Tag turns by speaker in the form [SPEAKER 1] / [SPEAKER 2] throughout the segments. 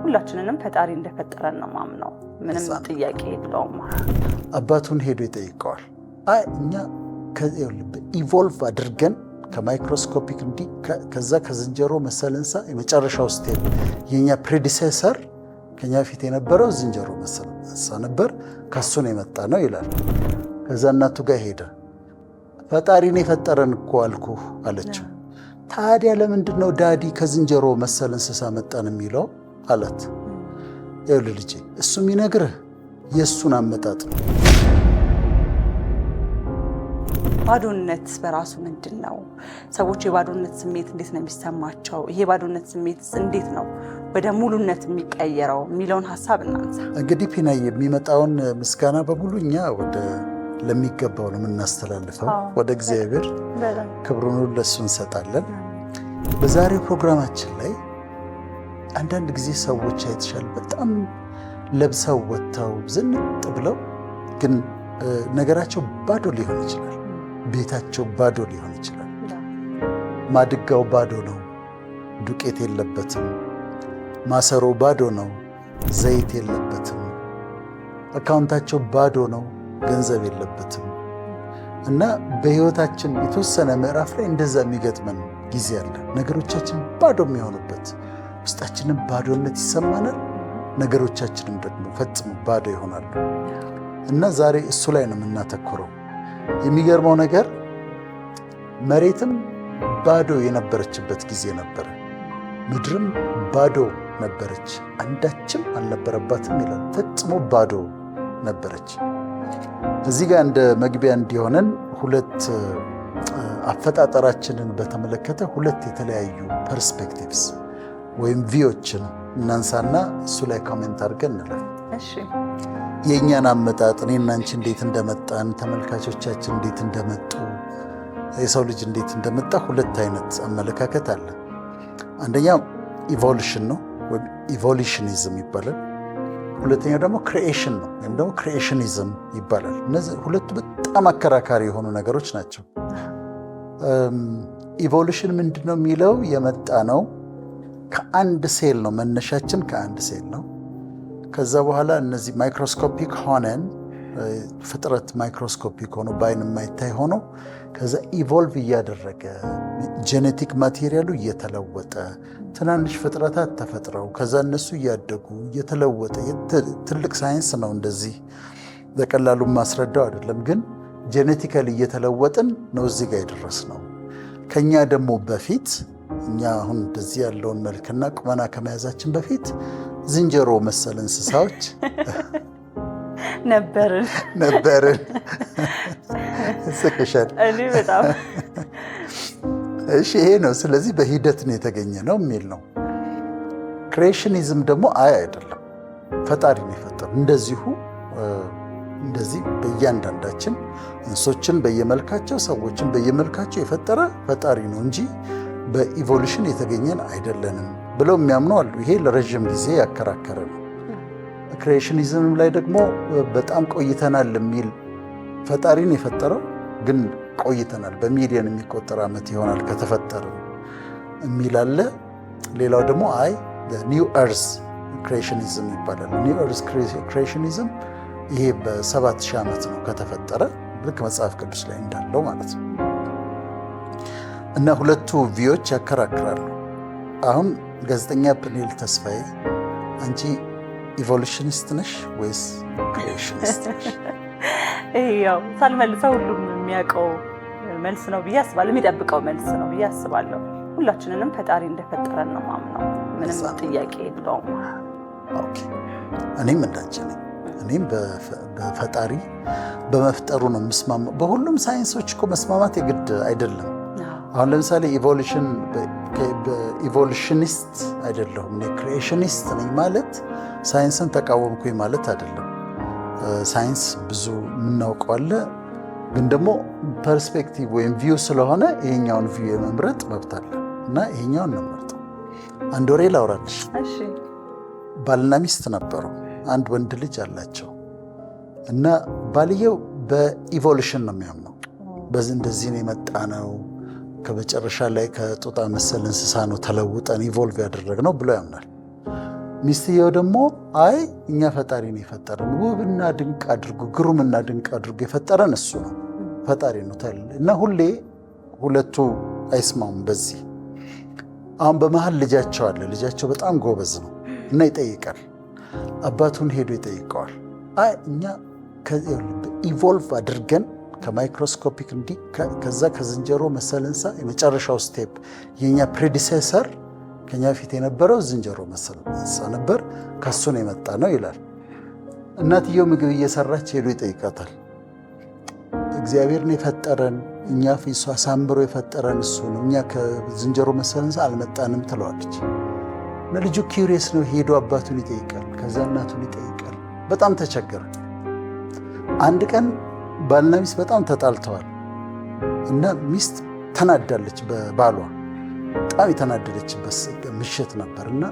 [SPEAKER 1] ሁላችንንም ፈጣሪ እንደፈጠረን ነው ማምነው። ምንም ጥያቄ የለውም።
[SPEAKER 2] አባቱን ሄዶ ይጠይቀዋል። አይ፣ እኛ evolve አድርገን ከ microscopic እንዲህ ከዛ ከዝንጀሮ መሰል እንስሳ የመጨረሻው step፣ የኛ predecessor ከኛ በፊት የነበረው ዝንጀሮ መሰል እንስሳ ነበር፣ ከሱ ነው የመጣ ነው ይላል። ከዛ እናቱ ጋር ሄደ። ፈጣሪ ነው የፈጠረን እኮ አልኩህ አለችው። ታዲያ ለምንድን ነው daddy ከዝንጀሮ መሰል እንስሳ መጣን የሚለው አላት። ይኸውልህ ልጄ፣ እሱ የሚነግርህ የእሱን አመጣጥ ነው።
[SPEAKER 1] ባዶነት በራሱ ምንድን ነው? ሰዎች የባዶነት ስሜት እንዴት ነው የሚሰማቸው? ይሄ የባዶነት ስሜት እንዴት ነው ወደ ሙሉነት የሚቀየረው የሚለውን ሀሳብ እናንሳ።
[SPEAKER 2] እንግዲህ ፒና፣ የሚመጣውን ምስጋና በሙሉ እኛ ወደ ለሚገባው ነው የምናስተላልፈው፣ ወደ እግዚአብሔር ክብሩን ሁሉ ለእሱ እንሰጣለን። በዛሬው ፕሮግራማችን ላይ አንዳንድ ጊዜ ሰዎች አይተሻል፣ በጣም ለብሰው ወጥተው ዝንጥ ብለው ግን ነገራቸው ባዶ ሊሆን ይችላል። ቤታቸው ባዶ ሊሆን ይችላል። ማድጋው ባዶ ነው፣ ዱቄት የለበትም። ማሰሮ ባዶ ነው፣ ዘይት የለበትም። አካውንታቸው ባዶ ነው፣ ገንዘብ የለበትም። እና በህይወታችን የተወሰነ ምዕራፍ ላይ እንደዛ የሚገጥመን ጊዜ አለ። ነገሮቻችን ባዶ የሚሆኑበት፣ ውስጣችንም ባዶነት ይሰማናል። ነገሮቻችንም ደግሞ ፈጽሞ ባዶ ይሆናሉ። እና ዛሬ እሱ ላይ ነው የምናተኩረው። የሚገርመው ነገር መሬትም ባዶ የነበረችበት ጊዜ ነበረ። ምድርም ባዶ ነበረች፣ አንዳችም አልነበረባትም ይላል። ፈጽሞ ባዶ ነበረች። እዚህ ጋር እንደ መግቢያ እንዲሆነን ሁለት አፈጣጠራችንን በተመለከተ ሁለት የተለያዩ perspectives ወይም view ዎችን እናንሳና እሱ ላይ comment አድርገን እንለፍ። የእኛን አመጣጥ፣ እኔና አንቺ እንዴት እንደመጣን፣ ተመልካቾቻችን እንዴት እንደመጡ፣ የሰው ልጅ እንዴት እንደመጣ ሁለት አይነት አመለካከት አለ። አንደኛው evolution ነው ወይም evolutionism ይባላል። ሁለተኛው ደግሞ creation ነው ወይም ደግሞ creationism ይባላል። እነዚህ ሁለቱ በጣም አከራካሪ የሆኑ ነገሮች ናቸው። Evolution ምንድን ነው የሚለው፣ የመጣ ነው ከአንድ ሴል ነው፣ መነሻችን ከአንድ ሴል ነው። ከዛ በኋላ እነዚህ microscopic ሆነን፣ ፍጥረት microscopic ሆኖ በአይን የማይታይ ሆኖ ከዛ evolve እያደረገ genetic material ኡ እየተለወጠ ትናንሽ ፍጥረታት ተፈጥረው ከዛ እነሱ እያደጉ እየተለወጠ፣ ትልቅ ሳይንስ ነው፣ እንደዚህ በቀላሉ ማስረዳው አይደለም፣ ግን genetically እየተለወጥን ነው እዚህ ጋር የደረስነው። ከኛ ደግሞ በፊት፣ እኛ አሁን እንደዚህ ያለውን መልክና ቁመና ከመያዛችን በፊት ዝንጀሮ መሰል እንስሳዎች
[SPEAKER 1] ነበርን።
[SPEAKER 2] ነበርን። ስቅሻል።
[SPEAKER 1] እኔ በጣም።
[SPEAKER 2] እሺ፣ ይሄ ነው። ስለዚህ በሂደት ነው የተገኘ ነው የሚል ነው። Creationism ደግሞ አይ አይደለም፣ ፈጣሪ ነው የፈጠረው። እንደዚሁ እንደዚህ በእያንዳንዳችን እንስሶችን በየመልካቸው፣ ሰዎችን በየመልካቸው የፈጠረ ፈጣሪ ነው እንጂ በ evolution የተገኘን አይደለንም ብለው የሚያምኑ አሉ። ይሄ ለረዥም ጊዜ ያከራከረ ነው። Creationism ላይ ደግሞ በጣም ቆይተናል የሚል፣ ፈጣሪን የፈጠረው ግን ቆይተናል፣ በሚሊዮን የሚቆጠር ዓመት ይሆናል ከተፈጠረ የሚል አለ። ሌላው ደግሞ አይ new earth creationism ይባላል። New earth creationism ይሄ በ7,000 ዓመት ነው ከተፈጠረ፣ ልክ መጽሐፍ ቅዱስ ላይ እንዳለው ማለት ነው። እና ሁለቱ view ዎች ያከራክራሉ። አሁን ጋዜጠኛ ፕኒኤል ተስፋዬ፣ አንቺ evolutionist ነሽ ወይስ creationist ነሽ?
[SPEAKER 1] ያው ሳልመልሰው ሁሉም የሚያውቀው መልስ ነው ብዬ አስባለሁ። የሚጠብቀው መልስ ነው ብዬ አስባለሁ። ሁላችንንም ፈጣሪ እንደፈጠረን ነው ማምነው። ምንም ጥያቄ የለውም።
[SPEAKER 2] Okay፣ እኔም እንዳንቺ ነኝ። እኔም በፈጣሪ በመፍጠሩ ነው የምስማማው። በሁሉም ሳይንሶች እኮ መስማማት የግድ አይደለም። አሁን ለምሳሌ evolution evolutionist አይደለሁም፣ እኔ creationist ነኝ ማለት ሳይንስን ተቃወምኩኝ ማለት አይደለም። ሳይንስ ብዙ የምናውቀው አለ፣ ግን ደግሞ perspective ወይም view ስለሆነ ይሄኛውን view የመምረጥ መብት አለ እና ይሄኛውን ነው የምመርጠው። አንድ ወሬ ላውራልሽ። ባልና ሚስት ነበሩ። አንድ ወንድ ልጅ አላቸው እና ባልየው በ evolution ነው የሚያምነው። በዚህ እንደዚህ ነው የመጣ ነው፣ ከመጨረሻ ላይ ከጦጣ መሰል እንስሳ ነው ተለውጠን evolve ያደረግነው ብሎ ያምናል። ሚስትየው ደግሞ አይ እኛ ፈጣሪ ነው የፈጠረን፣ ውብና ድንቅ አድርጎ፣ ግሩምና ድንቅ አድርጎ የፈጠረን እሱ ነው፣ ፈጣሪ ነው ትላለች። እና ሁሌ ሁለቱ አይስማሙም በዚህ። አሁን በመሀል ልጃቸው አለ። ልጃቸው በጣም ጎበዝ ነው እና ይጠይቃል። አባቱን ሄዶ ይጠይቀዋል። አይ እኛ evolve አድርገን ከ microscopic እንዲህ ከዛ ከዝንጀሮ መሰል እንስሳ የመጨረሻው step የኛ predecessor ከኛ በፊት የነበረው ዝንጀሮ መሰል እንስሳ ነበር፣ ከሱ ነው የመጣ ነው ይላል። እናትየው ምግብ እየሰራች ሄዶ ይጠይቃታል። እግዚአብሔር ነው የፈጠረን፣ እኛ እሱ አሳምሮ የፈጠረን እሱ ነው፣ እኛ ከዝንጀሮ መሰል እንስሳ አልመጣንም ትለዋለች። እና ልጁ curious ነው፣ ሄዶ አባቱን ይጠይቃል፣ ከዛ እናቱን ይጠይቃል። በጣም ተቸገረ። አንድ ቀን ባልና ሚስት በጣም ተጣልተዋል እና ሚስት ተናዳለች በባሏ። በጣም የተናደደችበት ምሽት ነበር እና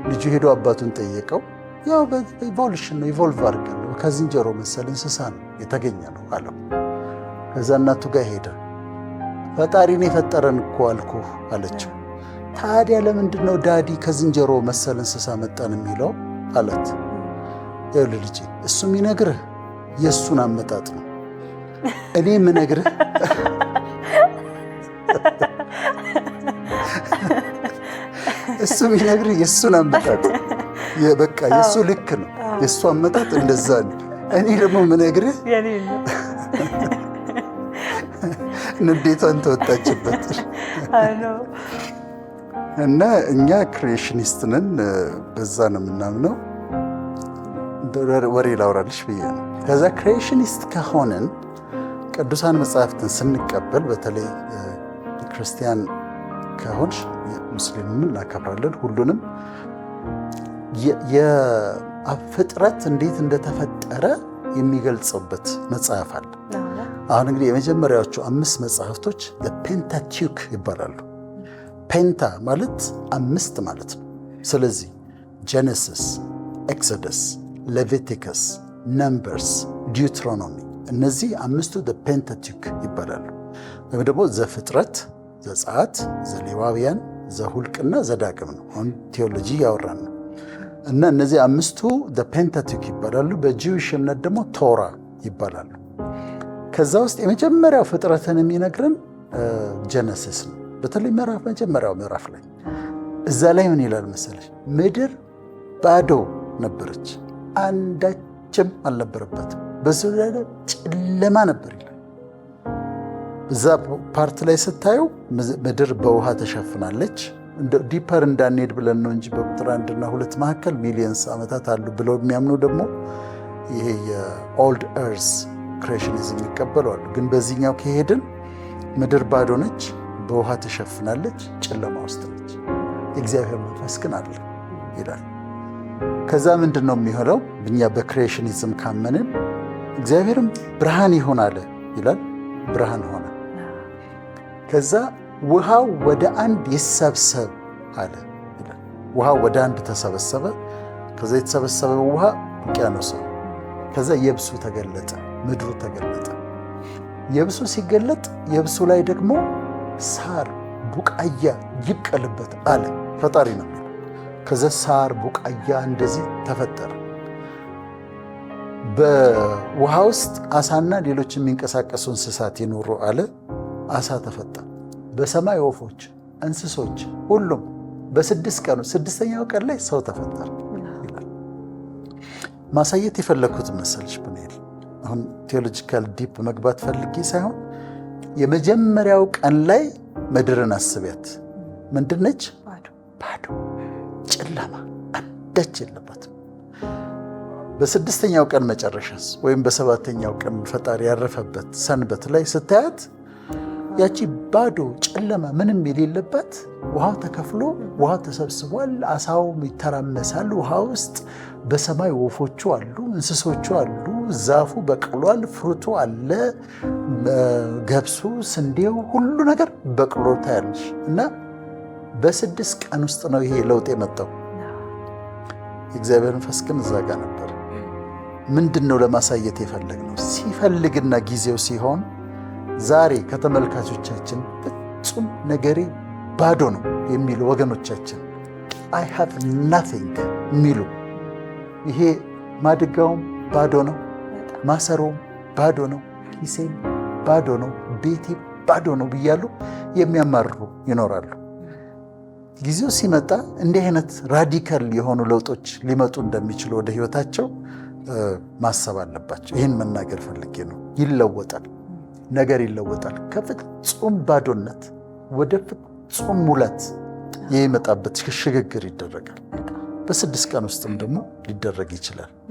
[SPEAKER 2] ልጁ ሄዶ አባቱን ጠየቀው። ያው evolution ነው፣ evolve አድርገን ነው፣ ከዝንጀሮ መሰል እንስሳ ነው የተገኘ ነው አለው። ከዛ እናቱ ጋር ሄደ። ፈጣሪ ነው የፈጠረን እኮ አልኩህ አለችው። ታዲያ ለምንድን ነው daddy ከዝንጀሮ መሰል እንስሳ መጣን የሚለው አላት። ይኸውልህ ልጄ፣ እሱ የሚነግርህ የእሱን አመጣጥ ነው። እኔ የምነግርህ እሱ የሚነግርህ የእሱን አመጣጥ፣ በቃ የእሱ ልክ ነው። የእሱ አመጣጥ እንደዛ ነው። እኔ ደግሞ የምነግርህ ንዴቷን ተወጣችበት። እና እኛ creationist ነን፣ በዛ ነው የምናምነው። ወሬ ላውራልሽ ብዬ ነው። ከዛ creationist ከሆንን ቅዱሳን መጽሐፍትን ስንቀበል፣ በተለይ ክርስቲያን ከሆንሽ፣ ሙስሊምም እናከብራለን፣ ሁሉንም፣ የፍጥረት እንዴት እንደተፈጠረ የሚገልጽበት መጽሐፍ አለ። አሁን እንግዲህ የመጀመሪያዎቹ አምስት መጽሐፍቶች Pentateuch ይባላሉ። Penta ማለት አምስት ማለት ነው። ስለዚህ Genesis፣ Exodus፣ Leviticus፣ Numbers፣ Deuteronomy፣ እነዚህ አምስቱ Pentateuch ይባላሉ። ወይም ደግሞ ዘፍጥረት፣ ዘጸአት፣ ዘሌዋውያን፣ ዘሁልቅና ዘዳግም ነው። አሁን ቴዎሎጂ እያወራን ነው። እና እነዚህ አምስቱ Pentateuch ይባላሉ። በ Jewish እምነት ደግሞ ቶራ ይባላሉ። ከዛ ውስጥ የመጀመሪያው ፍጥረትን የሚነግረን Genesis ነው። በተለይ ምዕራፍ መጀመሪያው ምዕራፍ ላይ፣ እዛ ላይ ምን ይላል መሰለሽ? ምድር ባዶ ነበረች፣ አንዳችም አልነበረባትም፣ በዙሪያ ላይ ጨለማ ነበር ይላል። እዛ part ላይ ስታዩ ምድር በውሃ ተሸፍናለች። Deeper እንዳንሄድ ብለን ነው እንጂ በቁጥር አንድና ሁለት መካከል millions ዓመታት አሉ ብለው የሚያምኑ ደግሞ ይሄ የ old earth creationism የሚቀበሉ አሉ። ግን በዚህኛው ከሄድን ምድር ባዶ ነች፣ በውሃ ተሸፍናለች፣ ጨለማ ውስጥ ነች። የእግዚአብሔር መንፈስ ግን አለ ይላል። ከዛ ምንድን ነው የሚሆነው? እኛ በ creationism ካመንን እግዚአብሔርም ብርሃን ይሁን አለ ይላል። ብርሃን ሆነ። ከዛ ውሃው ወደ አንድ ይሰብሰብ አለ ይላል። ውሃው ወደ አንድ ተሰበሰበ። ከዛ የተሰበሰበው ውሃ ውቅያኖስ ነው። ከዛ የብሱ ተገለጠ፣ ምድሩ ተገለጠ። የብሱ ሲገለጥ የብሱ ላይ ደግሞ ሳር ቡቃያ ይብቀልበት አለ፣ ፈጣሪ ነው የሚለው። ከዛ ሳር ቡቃያ እንደዚህ ተፈጠረ። በውሃ ውስጥ አሳና ሌሎች የሚንቀሳቀሱ እንስሳት ይኑሩ አለ። አሳ ተፈጠረ። በሰማይ ወፎች፣ እንስሶች ሁሉም በ6 ቀኑ፣ ስድስተኛው ቀን ላይ ሰው ተፈጠረ ይላል። ማሳየት የፈለግኩት መሰልሽ ብንሄድ አሁን theological deep መግባት ፈልጌ ሳይሆን የመጀመሪያው ቀን ላይ ምድርን አስቢያት። ምንድነች? ባዶ፣ ጨለማ፣ አንዳች የለባትም። በስድስተኛው ቀን መጨረሻስ ወይም በሰባተኛው ቀን ፈጣሪ ያረፈበት ሰንበት ላይ ስታያት ያቺ ባዶ ጨለማ ምንም የሌለባት ውሃው ተከፍሎ ውሃ ተሰብስቧል። አሳው ይተራመሳል ውሃ ውስጥ። በሰማይ ወፎቹ አሉ፣ እንስሶቹ አሉ። ዛፉ በቅሏል፣ fruit ኡ አለ፣ ገብሱ፣ ስንዴው፣ ሁሉ ነገር በቅሎ ታያለሽ። እና በ6 ቀን ውስጥ ነው ይሄ ለውጥ የመጣው። የእግዚአብሔር መንፈስ ግን እዛ ጋር ነበር። ምንድን ነው ለማሳየት የፈለግነው? ሲፈልግና ጊዜው ሲሆን ዛሬ ከተመልካቾቻችን ፍጹም ነገሬ ባዶ ነው የሚሉ ወገኖቻችን፣ I have nothing የሚሉ፣ ይሄ ማድጋውም ባዶ ነው፣ ማሰሮውም ባዶ ነው፣ ኪሴም ባዶ ነው፣ ቤቴም ባዶ ነው ብያሉ የሚያማርሩ ይኖራሉ። ጊዜው ሲመጣ እንዲህ አይነት radical የሆኑ ለውጦች ሊመጡ እንደሚችሉ ወደ ህይወታቸው ማሰብ አለባቸው። ይህን መናገር ፈልጌ ነው። ይለወጣል፣ ነገር ይለወጣል። ከፍጹም ባዶነት ወደ ፍጹም ሙላት የሚመጣበት ሽግግር ይደረጋል። በ6 ቀን ውስጥም ደግሞ ሊደረግ ይችላል።